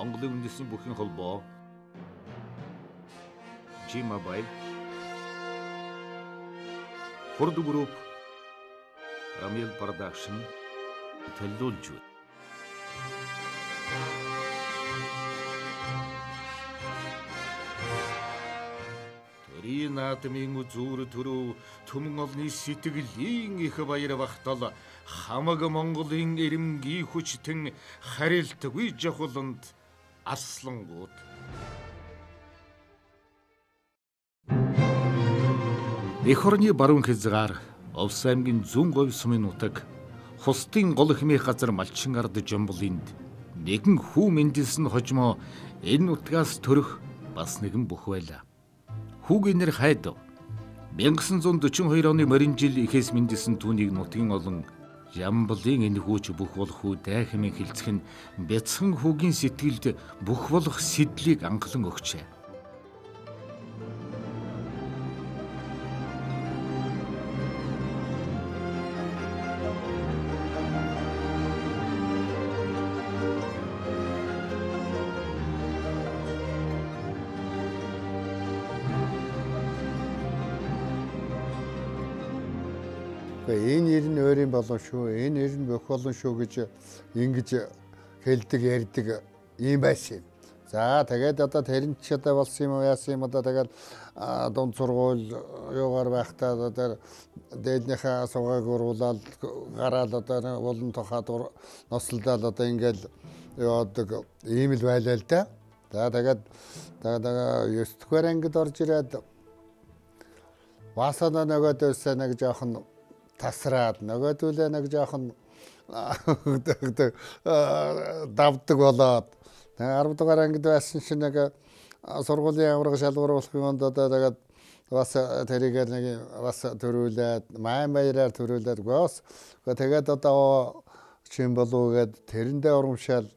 Монголын үндэсний бүхийн холбоо, G-Mobile, Хурд Group, Ramil Production төлөөлж байна. Төрийн наадмын үзүүр төрөв түмэн олны сэтгэлийн их баяр багтал хамаг Монголын эрэмгийн хүчтэн харилтгүй жахуланд арслангууд. Эх орны баруун хязгаар Овс аймгийн зүүн говь сумын нутаг хусдын гол хэмээх газар Малчин ард Жамбулынд нэгэн хүү мэндэлсэн хожмоо энэ нутгаас төрөх бас нэгэн бүх байлаа. Хүүгийн нэр Хайдав. 1942 оны морин жил ихээс мэндэлсэн түүнийг нутгийн олон Жамбулын энэ хүүч бүх болох хүү дай хэмээн хэлцэх нь бяцхан хүүгийн сэтгэлд бүх болох сэдлийг анхлан өгчээ. Энэ нэр нь өөрийн болон шүү, энэ нэр нь бүх болон шүү гэж ингэж хэлдэг, ярьдаг юм байсан юм. За тэгээд одоо тэр нь ч одоо болсон юм уу, яасан юм одоо тэгээд дунд сургууль юугаар байхдаа одоо тэр дээднийхээ суугааг уруулаад гараал одоо болон тохаад нослолдоод одоо ингээл яваадаг ийм л байлаа л да. За тэгээд 9 дугаар ангид орж ирээд васана нөгөөдөөсөө нэг жоохон тасраад нөгөөдүүлээ нэг жоохон давдаг болоод 10 дугаар ангид байсан чинь нэг сургуулийн авраг шалгуур болох юмд одоо тэгээд бас тэрийгээр нэг бас төрүүлээд майн баяраар төрүүлээд гос тэгээд одоо чин болов гээд тэрэндээ урамшаал.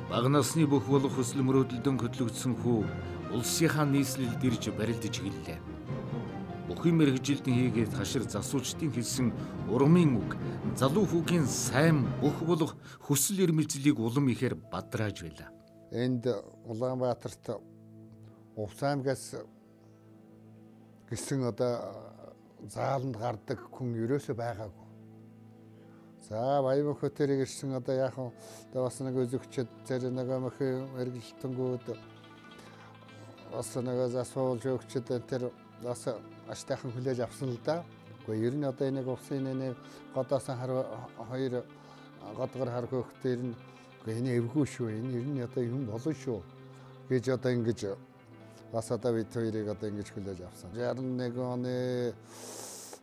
Бага насны бүх болох хүсэл мөрөөдөлдөн хөдлөгдсөн хүү улсынхаа нийслэлд ирж барилдаж эхэллээ. Бүхэн мэргэжилтэн хийгээд хашир засуулчдын хэлсэн урмын үг залуу хүүгийн сайн бүх болох хүсэл эрмэлзлийг улам ихээр бадрааж байлаа. Энд Улаанбаатарт Увс аймгаас гэсэн одоо зааланд гардаг хүн ерөөсөө байгаагүй. За Баян хотыг ирсэн одоо яг одоо бас нэг үзэгчд зэрэг нэг мөхөн мэргэжилтэнгүүд бас нэг засуулж өгчд тэр бас аштайхан хүлээж авсан л да. Гэхдээ ер нь одоо энийг увсын нэг годоосон хар хоёр годгор хар хөөхтэй ер нь үгүй энэ эвгүй шүү. Энэ ер нь одоо юм болно шүү гэж одоо ингэж бас одоо бид хоёрыг одоо ингэж хүлээж авсан. 61 оны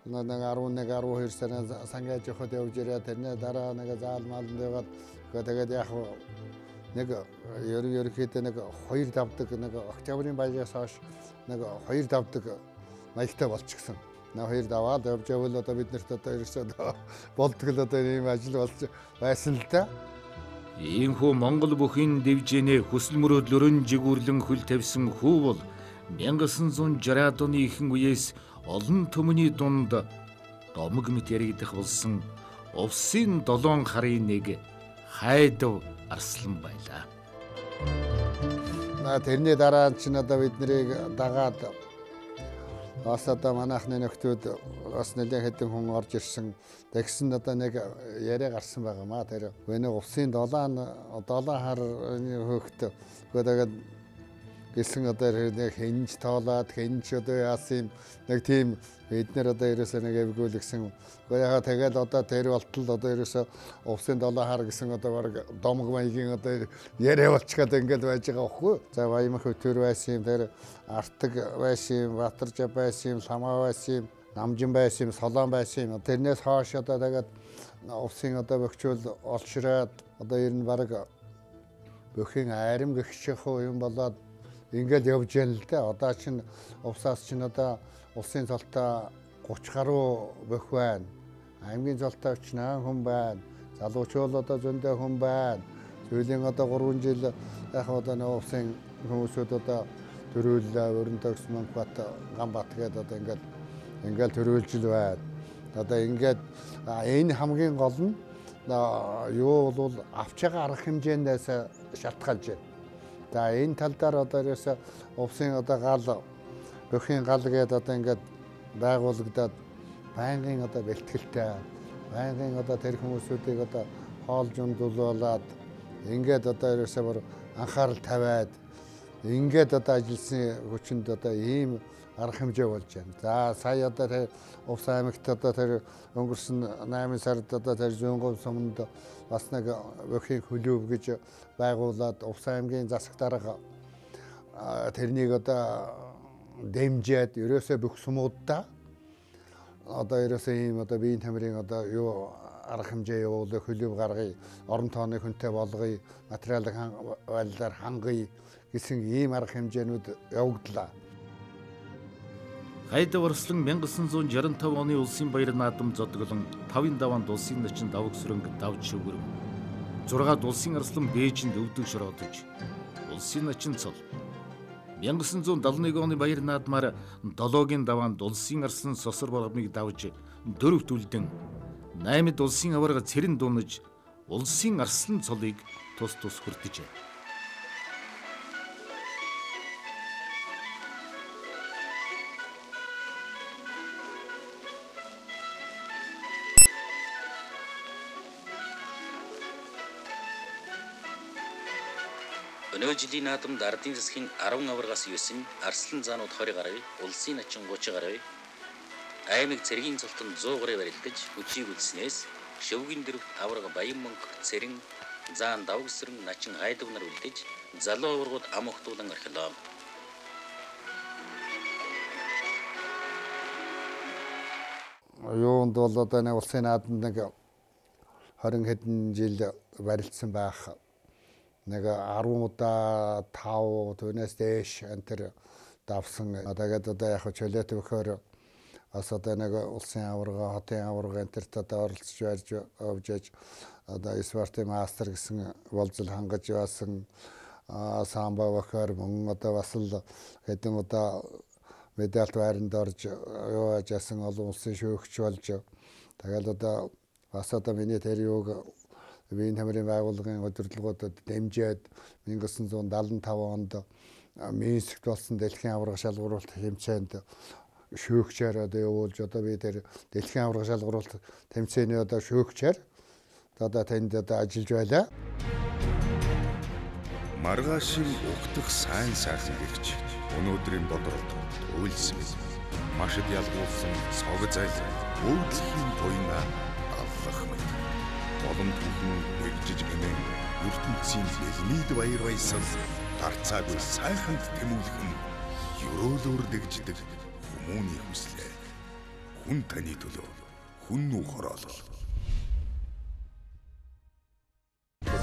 нэг 11 12 сарын сангааж явахад явж ирээ. Тэрний дараа нэг заал мааланд яваад тэгээд яг нэг ерөнхийдөө нэг хоёр давдаг нэг октябрийн баяраас хойш нэг хоёр давдаг маягтай болчихсон. Нэг хоёр даваад явж явбал одоо бид нарт одоо ерөөсөө болдгол одоо ийм ажил болж байсан л да. Иймхүү Монгол бүхийн дэвжээнэ хүсэл мөрөөдлөрөн жигүүрлэн хөл тавьсан хүү бол 1960-ад оны ихэнх үеэс олон түмний дунд домог мэт яригдах болсон Увсын долоон харын нэг Хайдав Арслан байлаа. Тэрний дараа чинь одоо бид нарыг дагаад бас одоо манайхны нөхдүүд бас нэлээд хэдэн хүн орж ирсэн. Тэгсэн одоо нэг яриа гарсан байгаа маа. Тэр энэ увсын долоон хар хөөхт тэгээд гэсэн одоо нэг хинж тоолоод хинж одоо яасан юм нэг тийм бид нэр одоо ерөөсөө нэг эвгүүлгсэн. Гэхдээ яхаа тэгэл одоо тэр болтол одоо ерөөсөө увсын долоон хар гэсэн одоо баг домог маягийн одоо яриа болчиход ингээл байж байгаа байхгүй. За Баямах өтөр байсан юм, тэр Артаг байсан юм, Батаржа байсан юм, Ламаа байсан юм, Намжин байсан юм, Солоон байсан юм. Тэрнээс хойш одоо тэгээд увсын одоо бөхчүүл олшраад одоо ер нь баг бөхийн айрам гихчих юм болоод ингээл явж яана л да. Одоо чинь увсаас чинь одоо улсын цолтой 30 гаруй бөх байна. Аймгийн цолтой 48 хүн байна. Залуучууд одоо зөндөө хүн байна. Сүүлийн одоо 3 жил яг одоо нэг увсын хүмүүсүүд одоо төрүүлээ, өрн төгс Мөнхбат, Ганбат гэдэг одоо ингээл төрүүлж л байна. Одоо ингээд энэ хамгийн гол нь юу бол авч байгаа арга хэмжээндээс шалтгаалж байна. За энэ тал дээр одоо ерөөсөө увсын одоо гал бөхийн гал гээд одоо ингээд байгуулагдаад байнгын одоо бэлтгэлтэй байнгын одоо тэр хүмүүсүүдийг одоо хоолж ундуулаад ингээд одоо ерөөсөө бүр анхаарал тавиад ингээд одоо ажилласан хүчинд одоо ийм арга хэмжээ болж байна. За сая одоо тэр Увс аймагт одоо тэр өнгөрсөн 8 сард одоо тэр Зүүнговь суманд бас нэг бөхийн хөлөв гэж байгуулад Увс аймгийн засаг дарга тэрнийг одоо дэмжиж ерөөсөө бүх сумуудаа одоо ерөөсөө ийм одоо биеийн тамирын одоо юу арга хэмжээ явуулах, хөлөв гаргая, орон тооны хүнтэй болгоё, материалын байдлаар хангая гэсэн ийм арга хэмжээнүүд явагдлаа. Хайдав Арслан 1965 оны улсын баяр наадам зодоглон 5-ын даваанд улсын начин давг сүрэнг давж шөвгөрөн 6-ад улсын арслан Бээжинд өвдөг шороодож улсын начин цол 1971 оны баяр наадмаар 7-гийн даваанд улсын арслан сосор болгомыг давж 4-т үлдэн 8-д улсын аварга цэрэн дунаж улсын арслан цолыг тус тус хүртэжээ. Өнөө жилийн наадамд ардын засгийн 10 аваргаас 9, арслан заанууд 20 гаруй, улсын начин 30 гаруй, аймаг цэргийн цолтон 100 гаруй барилдаж хүчийг үлдснээс шөвгийн дөрөвт аварга Баян мөнх, цэрэн, заан давгсрэн, начин хайдав нар үлдэж залуу аваргууд ам огтуулан орхилоо. Юунд бол одоо нэг улсын наадамд нэг 20 хэдэн жил барилдсан байх. Нэг 10 удаа 5 түүнээс дээш энэ төр давсан. Тэгээд одоо яг чөлөөт өгөхөөр бас одоо нэг улсын аварга, хотын аварга энэ төрт одоо оролцож барьж явж аж одоо спортын мастер гэсэн болзол хангаж байсан. Самбо өгөхөөр мөн одоо бас л хэдэн удаа медальт байранд орж юу яасан олон улсын шөөгч болж тэгэл одоо бас одоо миний тэр юуг биеийн тамирын байгууллагын удирдлагуудад дэмжиж 1975 онд Минскт болсон дэлхийн аварга шалгаруулалт хэмжээнд шөөгчээр одоо явуулж одоо би тэр дэлхийн аварга шалгаруулалт тэмцээний одоо шөөгчээр одоо тэнд одоо ажиллаж байлаа. Маргаашийн угтах сайн сайхан гэгч өнөөдрийн бодролд туйлсан машид ялгуулсан цог зайл өвдлөхийн туйна аллах мэт. Боломж бүхэн нэгжиж гэмэн ертөнцийн бэлмид баяр баясгал гарцаагүй сайханд тэмүүлэх нь ерөөлөөр дэгждэг хүмүүний хүслээ. Хүн таны төлөө хүн үү хороолол.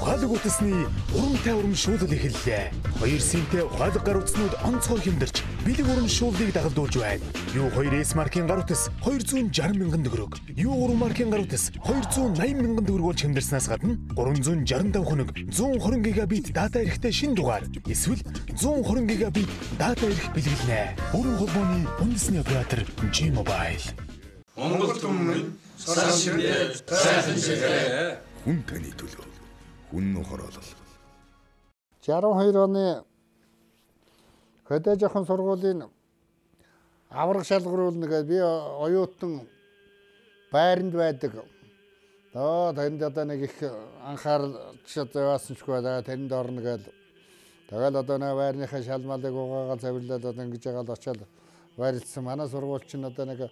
Ухаалаг утасны урамтай урамшуулал эхэллээ. 2 симтэй ухаалаг гар утаснууд онцгой хэмдэрч бэлэг урамшууллыг дагалдуулж байна. U2S маркийн гар утас 260 мянган төгрөг, U3 маркийн гар утас 280 мянган төгрөг болж хэмдэрснээс гадна 365 хоног 120 гигабит дата эрэхтэй шинэ дугаар эсвэл 120 гигабит дата эрх бэлгэлнэ. Бүрэн холбооны үндэсний оператор G-Mobile. Монгол түмэн сар ширээ сайхан ширээ. Хүн таны төлөө хүн хороолол. 62 оны хөдөө жоохон сургуулийн аварга шалгаруулна гэж би оюутан байранд байдаг. Тэнд одоо нэг их анхаарал яваасанчгүй тэнд орно гээл. Тэгэл одоо нэг байрныхаа шалмалыг угаагаал завирлаад одоо ингэж ягаал очиад байрлсан. Манай сургууль чинь одоо нэг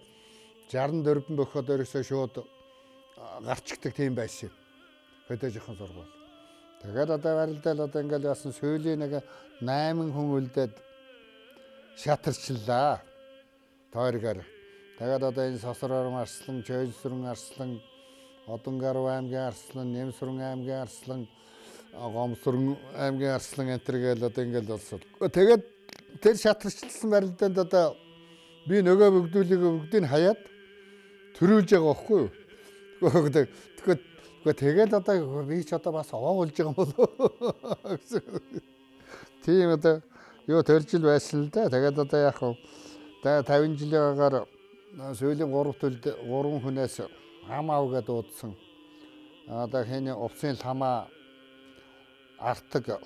64 бөхөд өрөөсөө шууд гарчигдаг тийм байсан юм. Хөдөө жоохон сургууль. Тэгээд одоо барилдаал одоо ингээл яасан сүүлийн нэг 8 хүн үлдээд шатарчлаа. Тойргоор. Тэгээд одоо энэ Сосроор арслан, Чойнсүрэн арслан, Одонгарв аймгийн арслан, Нэмсүрэн аймгийн арслан, Гомсүрэн аймгийн арслан энэ төр гээл одоо ингээл болсон. Тэгээд тэр шатарчлсан барилдаанд одоо би нөгөө бүгдүүлийг бүгдийг хаяад төрүүлж байгаа байхгүй юу? Тэгэхээр Гэхдээ тэгэл одоо би ч одоо бас овоо болж байгаа юм болов гэсэн. Тийм одоо юу төржил байсан л да. Тэгээд одоо яг хав 50 жилийн агаар сүүлийн 3 төлд 3 хүнээс ам аав гэдээ дуудсан. Одоо хин увсын ламаа артаг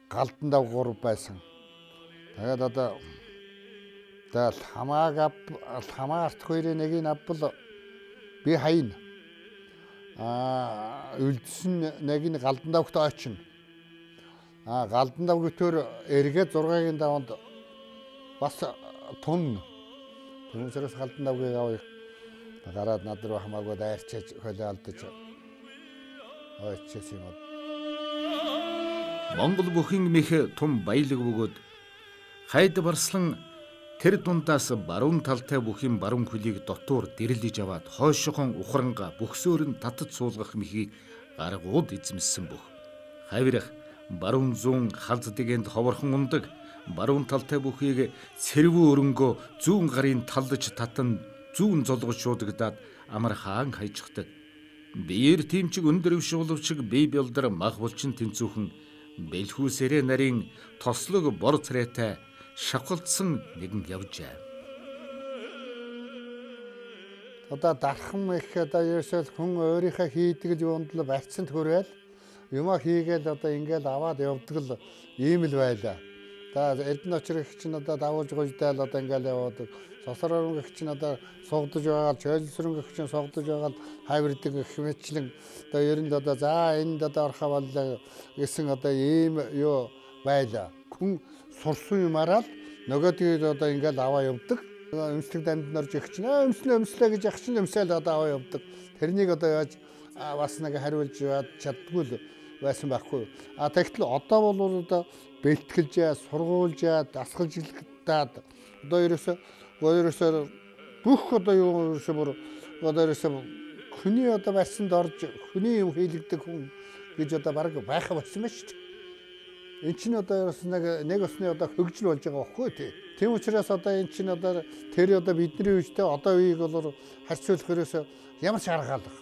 галдан дав 3 байсан. Тэгээд одоо тэгэл хамааг хамаа арт хоёрын нэгийг авбал би хайна. Үлдсэн нэг нь галдан давгт очино. Галдан давгтөр эргээд 6-гийн даванд бас тунна. Тэр учраас галдан давгийг авъя. Гараад над руу хамаагүй дайрчаж хөлөө алдаж ойчсон юм. Монгол бүхэн мэх тум баялаг бөгөөд хайд барслан тэр дундаас баруун талтай бүхийн баруун хөлийг дотуур дэрлэж аваад хойшохон ухранга бүхсөөр нь татаж суулгах мэхийг гаргууд эзэмссэн бүх. Хавирах баруун зүүн халз дэгэнд ховорхон ундаг баруун талтай бүхийг цэрвүү өрөнгөө зүүн гарын талдаж татан зүүн золгож шуудагдаад амар хаан хайжхдаг. Биеэр тимчиг өндөр өвшүүлвчиг бие бэлдэр мах булчин тэнцүүхэн бэлхүүсэрээ нарийн тослог бор царайтай шавхалдсан нэгэн явжээ. Одоо дархан их одоо ерөөсөө хүн өөрийнхөө хийдэг юунд л барьцанд хүрээл юмаа хийгээл одоо ингээл аваад явдаг л ийм л байлаа. За Эрдэнэ очир их чинь одоо давуулж гуйдаал одоо ингээл яваад сосор орон гэх чинь одоо сугдаж байгаа л чойлсрон гэх чинь сугдаж байгаа л хайвардаг гэх мэтчлэн одоо ер нь одоо за энд одоо орохоо боллоо гэсэн одоо ийм юу байлаа. Хүн сурсан юмараа л нөгөөдгийг одоо ингээл аваа явдаг. Өмслөг дамд норж их чинь өмслөө өмслөө гэж ах чинь өмсөөл одоо аваа явдаг. Тэрнийг одоо яаж бас нэг хариулж чаддгүй л байсан байхгүй. А тэгтэл одоо бол одоо бэлтгэлж, сургуулж, дасгалжлагдаад одоо ерөөсөө бүх одоо юу ерөөсөө бүр одоо ерөөсөө хүний одоо барьсанд орж хүний юм хийлэгдэх хүн гэж одоо баг байх болсон байна шүү дээ. Эн чинь одоо ерөөс нэг усны одоо хөгжил болж байгаа байхгүй тий. Тийм учраас одоо эн чинь одоо тэр одоо бидний үедээ одоо үеийг бол харьцуулах ерөөсөө ямар ч арга алга.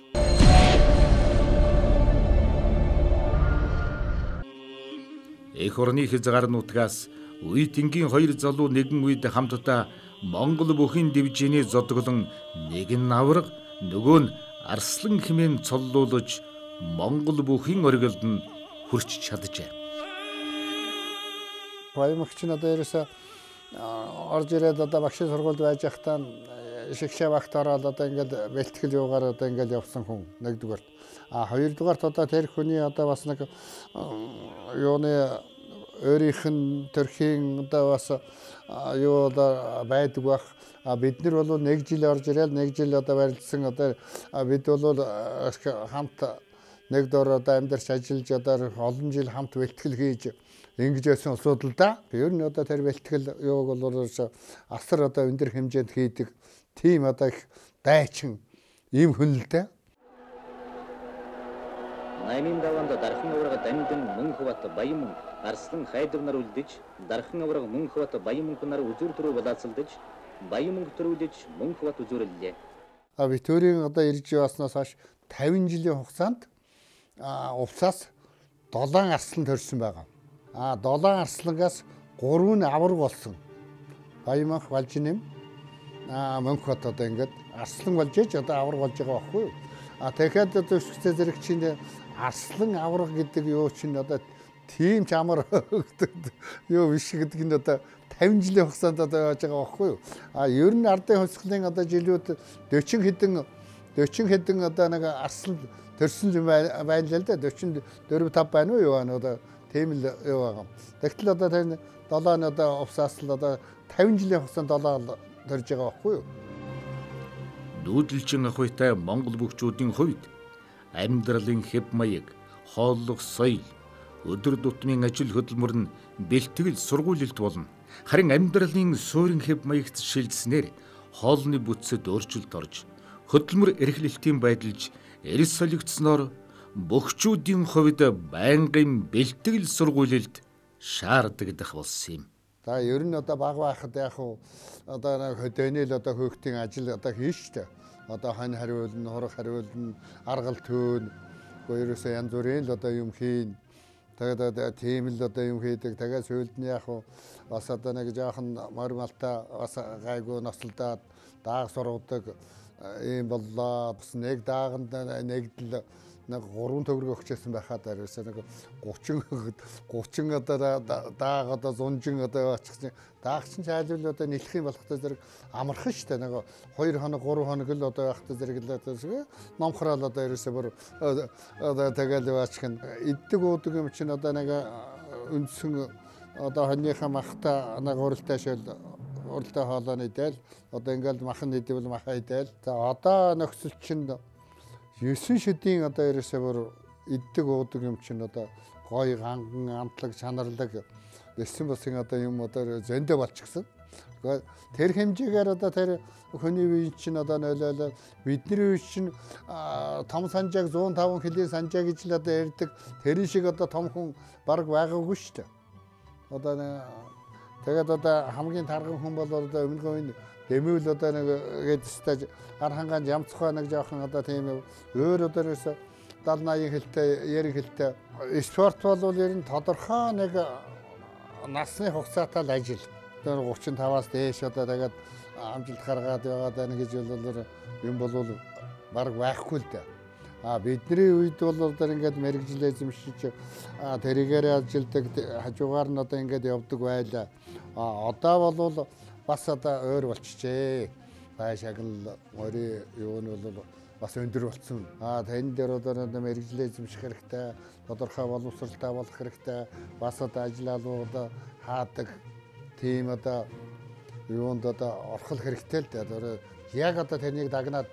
Эх орны хязгаар нутгаас үе тэнгийн хоёр залуу нэгэн үед хамтдаа Монгол бүхийн дивжиний зодглон нэг нь авраг нөгөө нь арслан хэмээн цоллуулж Монгол бүхийн оргилд нь хүрч чаджээ. Баямагч нь одоо ерөөсөө орж ирээд одоо багшийн сургуульд байж байхдаа шигшээ багт ороод одоо ингээд бэлтгэл юугаар одоо ингээд явсан хүн нэгдүгээрт. А хоёрдугаарт одоо тэр хүний одоо бас нэг юуны өөрийнх нь төрхийн одоо бас юу одоо байдаг байх. А бид нар бол нэг жил орж ирээд нэг жил одоо барилдсан одоо бид бол хамт нэг дор одоо амьдарч ажиллаж одоо олон жил хамт бэлтгэл хийж ингэж байсан улсууд л да. Ер нь одоо тэр бэлтгэл юуг бол асар одоо өндөр хэмжээнд хийдэг тийм одоо их дайчин ийм хүн л дээ. 8-ын даванд дархан аврага дамжин Мөнхбат Баян мөнх арслан хайдаг нар үлдэж дархан аврага Мөнхбат Баян мөнх нар үзүүр төрөө булаацалдаж Баян мөнх төрүүлж Мөнхбат үзүүрлээ. А Викторийн одоо ирж явснаас хойш 50 жилийн хугацаанд увсаас 7 арслан төрсэн байгаа. А 7 арслангаас 3 нь авраг болсон. Баян мөнх Балжинэм Мөнхбат одоо ингээд арслан болж ээж одоо авраг болж байгаа байхгүй юу? А тэгэхээр одоо өсгөцөө зэрэг чинь арслан авраг гэдэг юу чинь одоо тийм ч амар юу биш гэдэг нь одоо 50 жилийн хугацаанд одоо яаж байгаа байхгүй юу? А ер нь ардын хувьсгалын одоо жилүүд 40 хэдэн одоо нэг арслан төрсөн юм байна л да. 44 5 байна уу юу байна одоо тийм л юу байгаа. Тэгтэл одоо тэр 7 нь одоо увсаас л одоо 50 жилийн хугацаанд 7 төрж байгаа байхгүй юу? Нүүдэлчин ахуйтай Монгол бөхчүүдийн хувьд амьдралын хэв маяг, хооллох соёл, өдөр тутмын ажил хөдөлмөр нь бэлтгэл сургуулилт болно. Харин амьдралын суурин хэв маягт шилжснээр хоолны бүтцэд өөрчлөлт орж, хөдөлмөр эрхлэлтийн байдалж эрс солигдсноор бөхчүүдийн хувьд байнгын бэлтгэл сургуулилт шаардагдах болсон юм. За ер нь одоо баг байхад яг уу одоо хөдөөний л одоо хөөхтийн ажил одоо хийн штэ. Одоо хань хариулна, хураг хариулна, аргал төөн. Гэхдээ ерөөсөө янз бүрийн л одоо юм хийн. Тэгээд тийм л одоо юм хийдэг. Тэгээд сүүлд нь яг уу бас одоо нэг жоохон морь малтай бас гайгүй ноцолдоод дааг сургадаг. ийм боллоо. Бас нэг дааганд нэгдэл нэг 3 төгрөг өгчээсэн байхад ерөөсөө нэг 30 одоо дааг одоо зунжин одоо очихсан. Дааг чинь цайлбал одоо нэлэх юм болохтой зэрэг амархан штэ. Нэг 2 хоног 3 хоног л одоо байхтай зэрэг л одоо номхрол одоо ерөөсөө бүр одоо тэгэл яваачих нь иддэг уудаг юм чинь одоо нэг үндсэн одоо хоньныхаа махта нэг уралтай шил уралтай хоолойны идэл одоо ингээл махан идэвэл маха идэл. За одоо нөхцөл чинь 9 шидийн одоо ерөөсөө бүр иддэг уудаг юм чинь одоо гой ганган амтлаг чанарлаг эссэн бусын одоо юм одоо зөндөө болчихсон. Тэр хэмжээгээр одоо тэр хүний үе чинь одоо нойлоолоо бидний үе чинь том санжааг 105 хилийн санжаа гэж л одоо ярьдаг. Тэрэн шиг одоо том хүн баг байгаагүй шүү дээ. Одоо тэгээд одоо хамгийн тарган хүн бол одоо өмнөх үеийн дэмүүл одоо нэг гэдстэй гар хангаан ямцхаа нэг жоохон одоо тийм өөр одоо ерөөсө 70 80 хэлтэй 90 хэлтэй спорт бол ер нь тодорхой нэг насны хугацаатай л ажил. Тэр 35-аас дээш одоо тэгээд амжилт гаргаад яваад байна гэж бол юм бол баг байхгүй л дээ. А бидний үед бол одоо ингээд мэргэжил эзэмшиж тэрийгээр ажилдаг хажуугаар нь одоо ингээд явдаг байлаа. А одоо бол бас одоо өөр болчихжээ. Бай шагнал морь юу нь бол бас өндөр болсон. А тань дээр одоо мэргэжил эзэмших хэрэгтэй, тодорхой боловсралтай болох хэрэгтэй. Бас одоо ажил алуу одоо хаадаг тийм одоо юунд одоо орхол хэрэгтэй л дээ. Яг одоо таныг дагнаад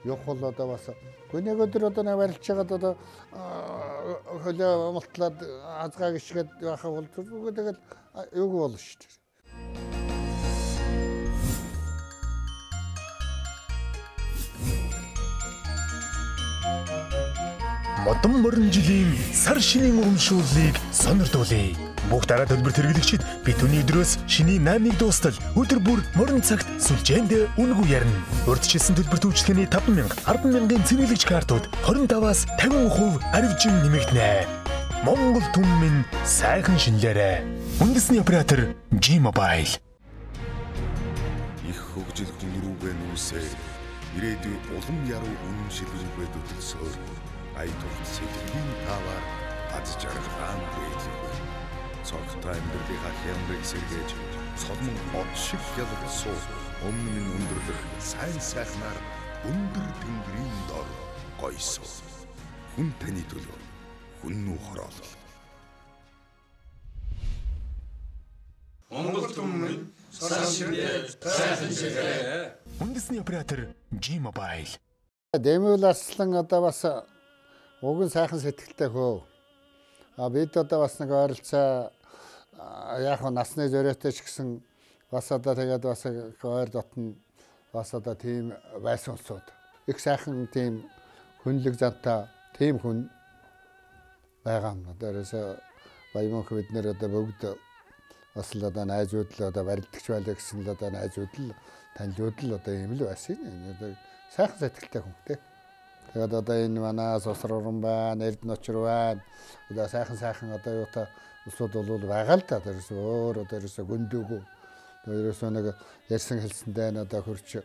явах бол одоо бас нэг өдөр одоо нэг барилж байгаад одоо хөлөө мултлаад азгаа гიშгээд байхаа бол тэгэл юуг болно шүү дээ. Модон морин жилийн сар шинийн урамшууллыг сонирдуулъя. Бүх дараа төлбөр хэрэглэгчид бид түүний өдрөөс шинийн 8-ыг дуустал өдөр бүр морин цагт сүлжээндээ үнэгүй ярина. Урьдчилсан төлбөр төвчлэгээний 5,000, 10,000-ын цэнэглэгч картууд 25-аас 50% аривжин нэмэгдэнэ. Монгол түмэн сайхан шинэлээрэй. Үндэсний оператор G-Mobile. Их хөгжил хүн рүүгээ нүүсээр ирээдүй улам яруу үнэмшил рүүгээ хөдөлсөөр ая тухт сэтгэлийн таавар аз жаргалаан бэлэв. Цогтой амьдралынхаа хямрыг сэргээж цолмон од шиг ялгсуу өмнө минь өндөрлөх сайн сайхнаар өндөр тэнгэрийн дор гойсуу. Хүн таны төлөө хүн нү хороолол. Монгол түмэн сар шинээр сайхан ширээ. Үндэсний оператор G-Mobile. Дэмүүл Арслан одоо бас уг нь сайхан сэтгэлтэй хөө. А бид одоо бас нэг ойролцоо яг нь насны зөрөөтэй ч гэсэн бас одоо тэгээд бас ойр дотн бас одоо тийм байсан улсууд. Их сайхан тийм хүнлэг зантай тийм хүн байгаа юм. Одоо ерөөсөө Баямөнх бид нэр одоо бүгд бас л одоо найзууд л одоо барилдагч байлаа гэсэн л одоо найзууд л танилуд л одоо юм л байсан. Одоо сайхан сэтгэлтэй хүн те. Тэгээд одоо энэ манай Сусар уран байна, Эрдэнэ очир байна. Одоо сайхан сайхан одоо юутай улсууд бол байгаа л да. Тэрээс өөр одоо ерөөсөө гөндөөгүй. Ерөөсөө нэг ярьсан хэлсэндээ одоо хөрч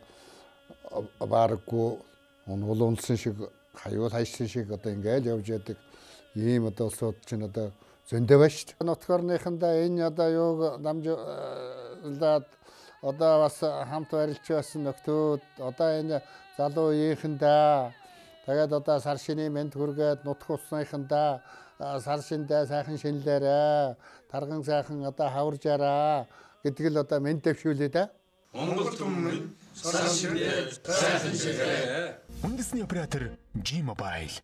бааргүй унвал унсан шиг хаюул хайсан шиг одоо ингээл явж яадаг ийм одоо улсууд чинь одоо зөндөө байна шүү дээ. Нутгорныхандаа энэ одоо юуг дамжуулаад одоо бас хамт барилж байсан нөхдүүд одоо энэ залуу үеийнхэндээ тэгээд одоо сар шинийн мэнд хүргээд нутг усныхандаа сар шиндээ сайхан шинэлээрээ тарган сайхан одоо хаваржаараа гэдэг л одоо мэнд дэвшүүлээ да. Монгол түмэн сар шинээр сайхан ширээ. Үндэсний оператор G-Mobile.